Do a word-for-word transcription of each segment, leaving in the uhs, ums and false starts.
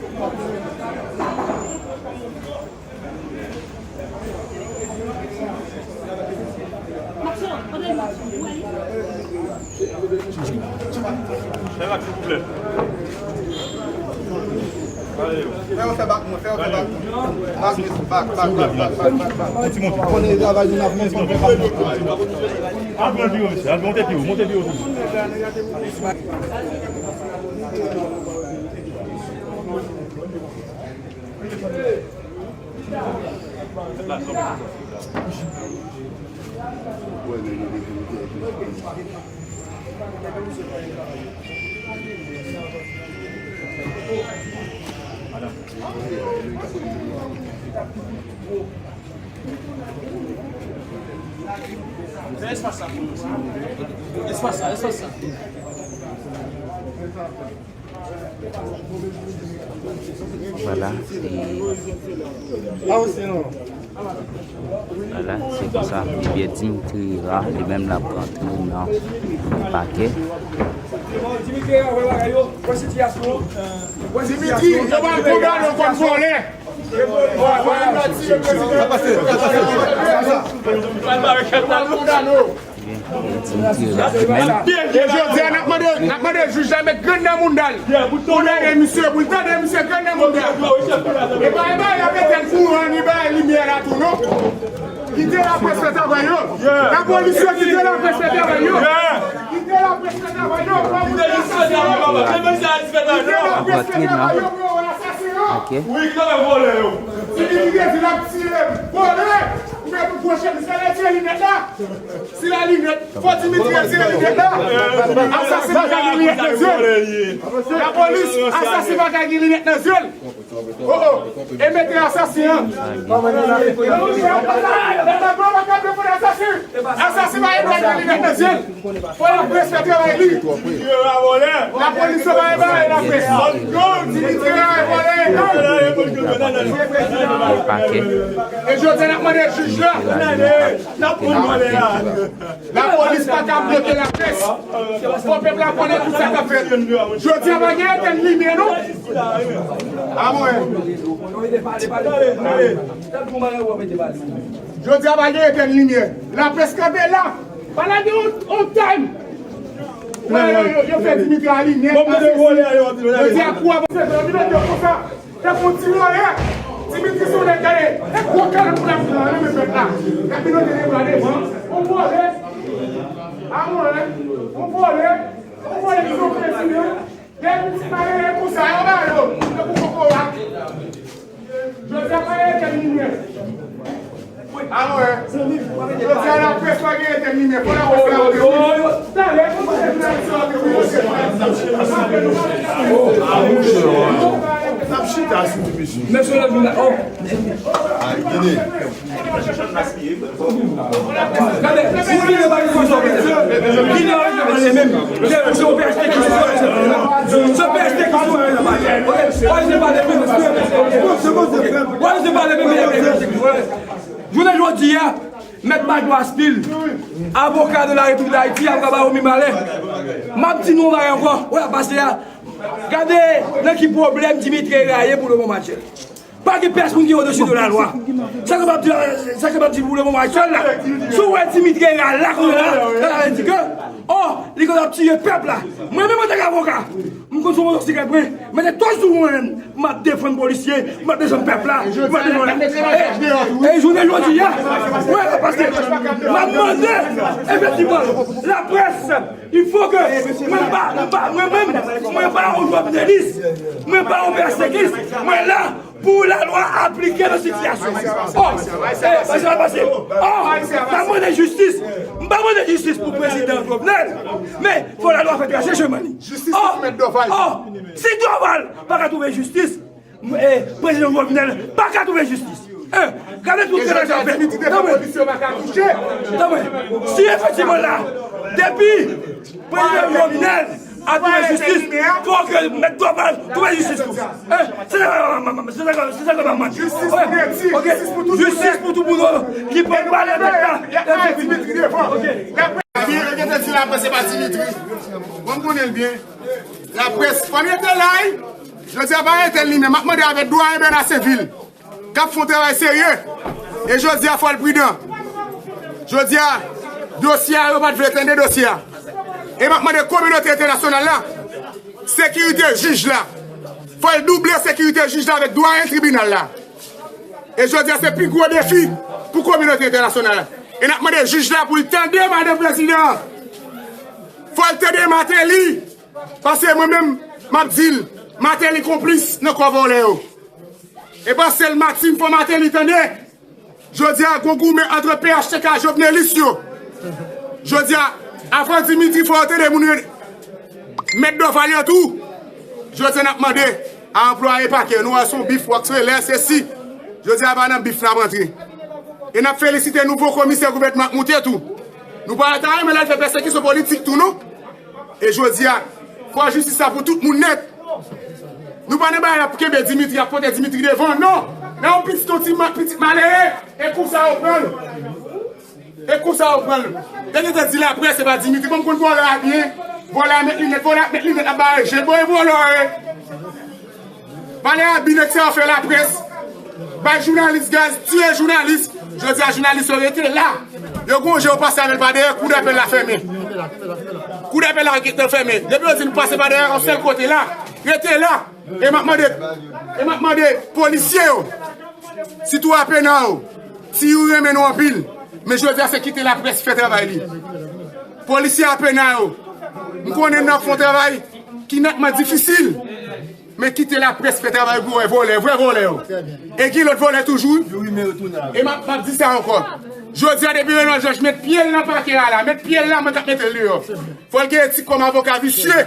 Fè yo fè bak mwen, fè yo fè bak mwen. Bak, bak, bak, bak, bak, bak, bak. Monte, monte. Al pran pi wo, mesye. Al monte pi wo, monte pi wo toujou. Espas la pou nou. Espas la, espas la. Vwala, e, vwala, se konsa, ebyen, Dimitri Hérard, li menm, l ap rantre nan pakè. Dimitri Hérard, wè bagay yo, wè sitiyasyon an. Dimitri, yo pral kondane w kòm vòlè. Yo pral kondane w. E jodi a, n ap mande, n ap mande jij la met grenn nan mounda l. Pou l tande misye, pou l tande misye grenn nan mounda l. E pa, e pa, y ap etenn kouran, ni bay limyè la tou, non. Kite laprès fè travay yo. Lapolis yo, kite laprès fè travay yo. Kite laprès fè travay yo. Kite laprès fè travay yo pou yo wè asasen yo. Ok. Wi, ki ta fè vòlè yo. Si li di l ap tire vòlè, ou mèt ou pwoche, misye al retire linèt la. Si la linèt, fò Dimitri retire linèt la. Asasen pa ka gen linèt nan zye l. Lapolis, asasen pa ka gen linèt nan zye l. Oh, oh. E mete asasen an. Asasen pa gen dwa gen linèt nan zye l. Fò laprès fè travay li. Lapolis yo pa epare laprès. Dimitri a vòlè. Pakè. E jodi a n ap mande jij la. N ap mande laprès. Lapolis pa ka bloke laprès. Fò pèp la konnen tout sa k ap fèt. Jodi a pa gen etenn limyè non. Amwè. Jodi a pa gen etenn limyè. Laprès kanpe la. Pa lage on, on time. Wè, yo, yo, yo fè Dimitri a linèt. Jodi a kou a pase, yo mete yo konsa. Tankou ti vòlè. Dimitri se yon nèg gade. E gwo kalòt pou l ap pran nan men pèp la. L ap vin mete de bra devan. On vòlè. A mwen, on vòlè. On vòlè ki se yon prezidan. Depi ti bagay konsa, yo ba yo. Tankou kokorat. Jodi a pa gen etenn limyè. A mwen. Jodi a laprès pa gen etenn limyè. Fò laprès la. N ap chita sou ti mesye. Mesye la vin la. Oh. Ay, gade. Gade, ou vin la pa gen kòb sa w fè. Vin la, ou vin pale menm. Se, se O P H T ki sou, se O P H T ki sou, ok? Ou vin pale menm. Ou vin pale menm. Jounen jodi a, Mèt Bajo Aspil, avoka de la Repiblik d Ayiti, avoka ba yo mi malè. M ap di nou yon bagay ankò, wè, pase a. Gade nan ki pwoblèm Dimitri Hérard ye pou le moman aktyèl. Pa gen pèsonn ki odesi de la lwa. Sa k ap di, sa k ap di pou le moman aktyèl la. Si w wè Dimitri Hérard la, kounye la, sa vle di ke, oh, li konn ap tiye pèp la. Mwen menm, antanke avoka, m konn sou motosikèt mwen, mete tòch sou mwen menm, m ap defann polisye, m ap defann pèp la, m ap defann. E, e jounen jodi a, wè, pase, m ap mande, efektivman, laprès, il faut que, mwen pa, mwen pa, mwen menm, mwen pa yon jovnelis, mwen pa yon pèsekis, mwen la, pou lalwa aplike nan sitiyasyon. Oh, eh, pase, pase. Oh, m pa mande jistis. M pa mande jistis pou prezidan Jovenel. Men, fò lalwa fè trase chemen li. Jistis pou Mèt Dorval. Oh, si Dorval pa ka twouve jistis, eh, prezidan Jovenel pa ka twouve jistis. Eh, gade tout sa k ap fèt. Tanpri. Tanpri. Si efektivman la, depi prezidan Jovenel ap twouve jistis, fò ke Mèt Dorval twouve jistis tou. Eh, se sa, se sa, se sa ke m ap mande. Jistis pou Neti, ok, jistis pou tout moun. Jistis pou tout moun ki pran bal nan tèt la. Ok. Byen, yo te di laprès se pa Dimitri. Bon, m konnen l byen. Laprès, fò n rete la, wi. Jodi a pa entèl li menm, m ap mande avèk dwayen Bèna Senvil, k ap fè yon travay serye. E jodi a, fò l pridan. Jodi a, dosye a, yo pa t vle tande dosye a. E m ap mande kominote entènasyonal la, sekirite jij la, fò l double sekirite jij la avèk dwayen tribinal la. E jodi a, se pi gwo defi pou kominote entènasyonal la. E n ap mande jij la pou l tande madan prezidan an. Fò l tande Martelly. Paske mwen menm, m ap di l, Martelly konplis nan kò vòlè yo. E pa sèl Martine fò Martelly tande. Jodi a, gon goumen ant P H T K ak Jovenelis yo. Jodi a, avan Dimitri fò yo tande moun yo, mèt Dorval yo tou. Jodi a, n ap mande a anplwaye pakè, nou wè se yon bif Rockefeller, se si. Jodi a, pa nan bif n ap antre. E n ap felisite nouvo komisè gouvènman k moute tou. Nou pa ta renmen l al fè pèsekisyon politik tou, non. E jodi a, fò jistis la pou tout moun nèt. Nou pa nan bagay ap kenbe Dimitri, ap pote Dimitri devan, non. Nan yon pitit, yon ti ma-, pitit malere, e konsa yo pran l. E konsa yo pran l. Yo gentan di laprès se pa Dimitri. Bon, m konn vòlè a byen. Vòlè a met linèt, vòlè a met linèt, ap bare je. Bon, e vòlè, e. Valè abi nèg sa yo fè laprès, bay jounalis gaz, tiye jounalis. Jodi a, jounalis yo rete la. Yo gon je yo pase avè l pa dèyè, koudapèl la fèmen. Koudapèl la gentan fèmen. Depi yo di n pase pa dèyè yon sèl kote la, rete la. E m ap mande, e m ap mande polisye yo, sitou Apena yo, Ti Youri renmen nou anpil, men jodi a se kite laprès fè travay li. Polisye Apena yo, m konnen n ap fè yon travay ki nètman difisil. Men kite laprès fè travay pou wè vòlè, vrè vòlè yo. E gen lòt vòlè toujou. E m ap, m ap di sa ankò. Jodi a, depi Renald Georges met pye l nan pakè a la, met pye l la, mwen k ap mete l deyò. Fò l gen etik kòm avoka visye.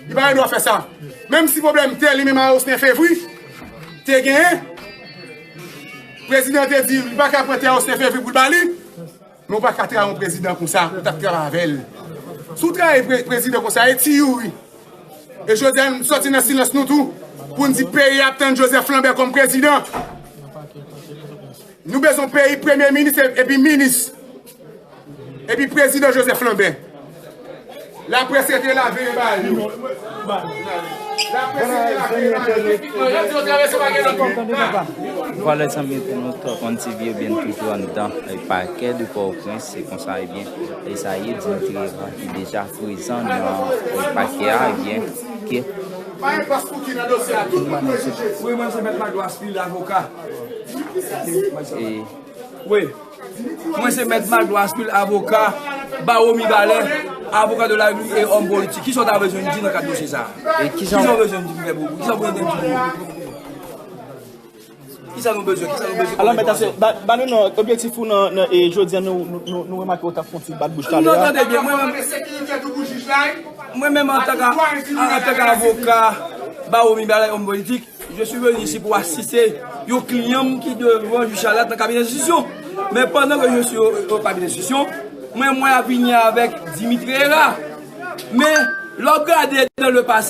Li pa gen dwa fè sa. Menm si pwoblèm tè li menm a Austin Fevry te genyen, prezidan te di li pa ka pran tè Austin Fevry pou l ba li. Men w pa ka travay yon prezidan konsa, ou t ap travay avè l. Si w travay pre-, prezidan konsa, e Ti Youri. E jodi a, n sòti nan silans nou tou, pou n di peyi a ap tann Joseph Lambert kòm prezidan. Nou bezwen peyi premye minis e-, epi minis. Epi prezidan Joseph Lambert. Laprès rete la veye ba yo. Laprès rete la veye ba yo. Yo di yo travèse pa gen lòt wout. Vwala zanmi entènot One T V, ebyen toujou anndan, e, pakè de Pòtoprens, se konsa, ebyen, e sa ye, Dimitri Herard ki deja prezan nan, e, pakè a, ebyen, ke... Pa gen pas pou ki nan dosye a, tout moun dwe jije. Wi, mwen se Mèt Magloire Aspil, avoka. E, wi. Mwen se Mèt Magloire Aspil, avoka, bawo Mibalè, avoka de la République e òm politik. Kisa w ta bezwen m di nan kad dosye sa a? E kisa... Kisa w bezwen m di pou fè pou, kisa w bezwen m di pou mwen? Kisa nou bezwen? Kisa nou bezwen? Alò, Mèt Aspil, ba, ba nou non, objektif ou nan, nan, e, jodi a, nou, nou, nou, nou remake w t ap fè yon ti bat bouch talè a. Non, tande byen, mwen menm, mwen menm antanke, antanke avoka, bawo Mibalè, òm politik, je suis venu ici pour assister yon kliyan m ki devan jij Chalat nan kabinè enstriksyon. Men pandan ke je suis au, au cabinet d'instruction, mwen, mwen ap vini avèk Dimitri Herard. Men, lè w gade dans le passé,